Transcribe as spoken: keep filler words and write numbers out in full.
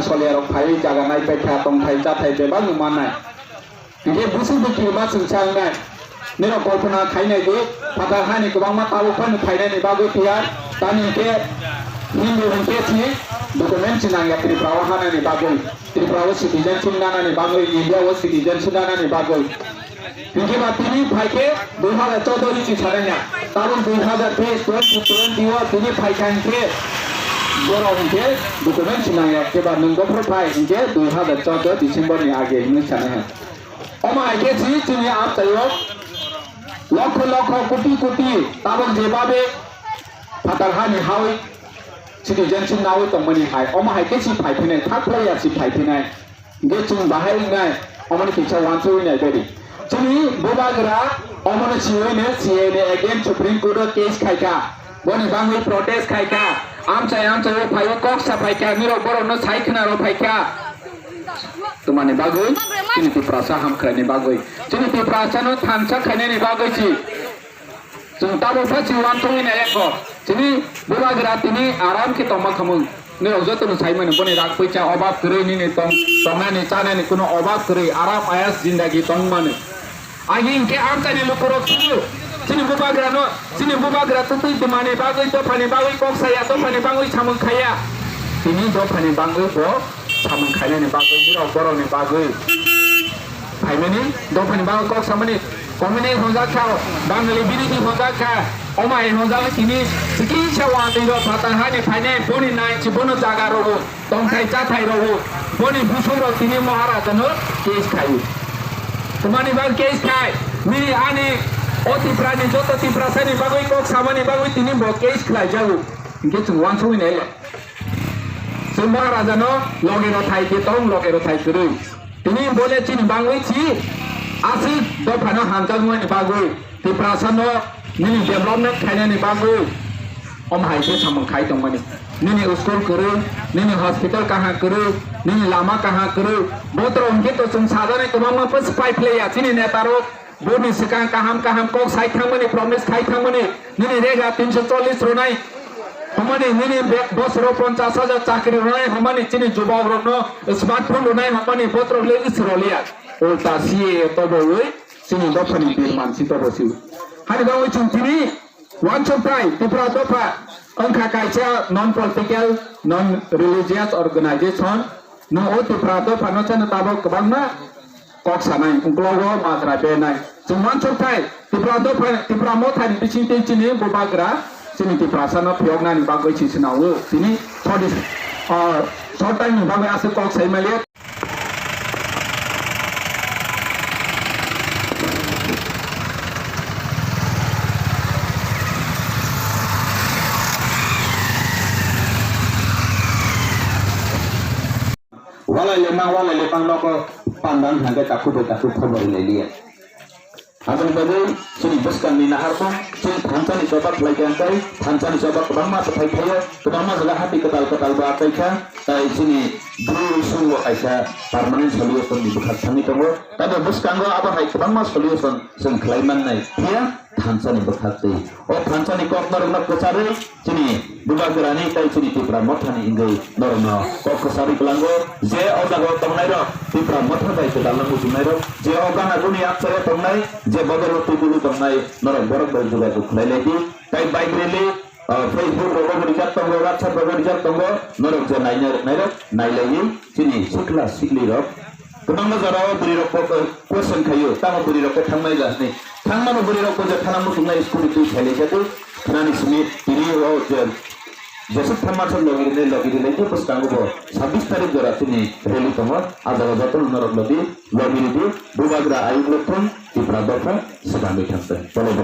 Soliyarok phaiwi jaga naipaikha, tongthai chathai bebak no mannai. Hinkhe busu bwkirma chwngsa wngnai. Nirok kolpona khainai di, phatar hani kwbangma tabuk phano phainani bagwi tiyar. Tamni hinkhe Hindu hinkhe si document si nangya Tripura o hanani bagwi. Tripura o citizenship nanani bagwi, India o citizenship nanani bagwi. Hinkhe ba tini phaikhe dui hazar choudo ni si sanai ya. Tabuk dui hazar teis, twenty twenty o tini phaikha hinkhe borok hinkhe document si nangya. Khe ba nwng bophuru phai hinkhe dui hazar choudo December ni age hinwi sanai ya. Omo hai khe si chini amchaio lokho lokho koti koti tabuk jebabe phatar hani hawi citizenship nawi tongmani hai. Omo hai khe si phaiphinai, thak phlaiya si phaiphinai. Hinkhe chwng bahai wngnai, omoni kisa uansugwi nai badi. Chini bubagra omono siwi no C A A ni against Supreme Court o case khaikha. Boni bangwi protest khaikha. Amchai amchai o phaiwi kok saphaikha. Nirok borokno sai khna rw phaikha. Twmani bagwi, chini Tiprasa hamkraini bagwi. Chini Tiprasano thansa khainani bagwi si. Chwng tabuk pha si uansugwi nai ekho. Chini bubagra tini aram khe tongma khamung. Nirok jotono saimano boni rak puisa obab kwrwi nini tong, tongnani chanani kuno obab kwrwi aram ayas jindagi tongmani. Agi hinkhe amchaini lukurok sio. Chini bubagrano, chini bubagra twtwi twmani bagwi dophani bagwi kok saya, dophani bagwi samung khaya. Tini dophani bagwi bo samung khainani bagwi nirok borokni bagwi. Phaimani dophani bagwi kok samani communist honjak kha, Bangali birodhi honjak kha, omai honjak tini chikisa watwi rok phatar hani phainai boni nai si bono jaga rogo, tongthai chathai rogo, boni busuk rok tini Maharaja no case khaio. Twmani bagwi case khai, nini ani o Tiprani joto Tiprasani bagwi kok samani bagwi tini bo case khlai jago. Hinkhe chwng uansugwi nai le. Chwng Maharaja no loge rw thai khe tong, loge rw thai kwrwi. Tini bole chini bagwi si aswk dophano hamjakmani bagwi, Tiprasa no nini development khainani bagwi, om hai khe samung khai tongmani. Nini school kwrwi, nini hospital kaham kwrwi, nini lama kaham kwrwi. Bothoro hinkhe to chwng sajani kwbangma pos pai phlaiya chini neta rok. Boni swkang kaham kaham kok sai thangmani, promise khai thangmani, nini rega tinso chollis rwnai, hwnmani nini be-, bosoro ponchas hajar chakri rwnai, hwnmani chini jubok rokno smartphone rwnai, hwnmani botrok le is roliya. Ulta C A A tobowi chini dophani birman si tobo si. Hani bagwi chwng tini uansukthai Tripura dopha wngkha kaisa non political, non religious organization. No o Tripura dophano chano tabok kwbangma kok sanai, uklogo majra benai. Chwng uansukthai, Tripura dopha, Tripura mothani bisingtwi chini bubagra, chini Tiprasano phiyoknani bagwi si swnao. Tini thodi, ah, short time ni bagwi aswk kok sai maliya. Walai lemang, walai lemang nogo pandan hingke takhuk bai takhuk khobor lai liya. Aboni bagwi chini bwskangni naharmung, chini thansa ni choba khlai kha, tei thansa ni choba kwbangma kwthai thaio, kwbangma jaga hati kwtal kwtal bo achai kha, tai chini Bru Risung bo kaisa permanent solution ni bwkhak thangwi tongo. Tei bo bwskango abo hai kwbangma solution chwng khlai mannai, phiya thansa ni bwkhak twi. O thansa ni kok norokno kwcharwi, chini bubagrani tei chini Tipra mothani wngwi norokno kok kwcharwi kwlango, je o jagao tongnairok Tipra motha bai kwtal no muchungnairok, je o gana guni amchaio tongnai, je bodol o tubulu tongnai, norok borok bai jogajog khlai lai di. Tei bike rally, ah, Facebook rogo bo rijak tongo, WhatsApp rogo rijak tongo, norok je naina rwknairok nailaiwi chini sikla siklirok. Kwbangma jorao bwrwirok bo question khaio, tamo bwrwirok khe thangmai ja hwnwi. Thangmano bwrwirok bo je thana muchungnai scooty twi khailai kha tei khnani simi tini o je jesuk thamma song logi rinai logi rinai tei bwskango bo sabbish tarik jora chini rally tongo. A jaga jotono norok logi logi ridi, bubagra ayuk lokthung, Tipra dopha swkangwi thangthung.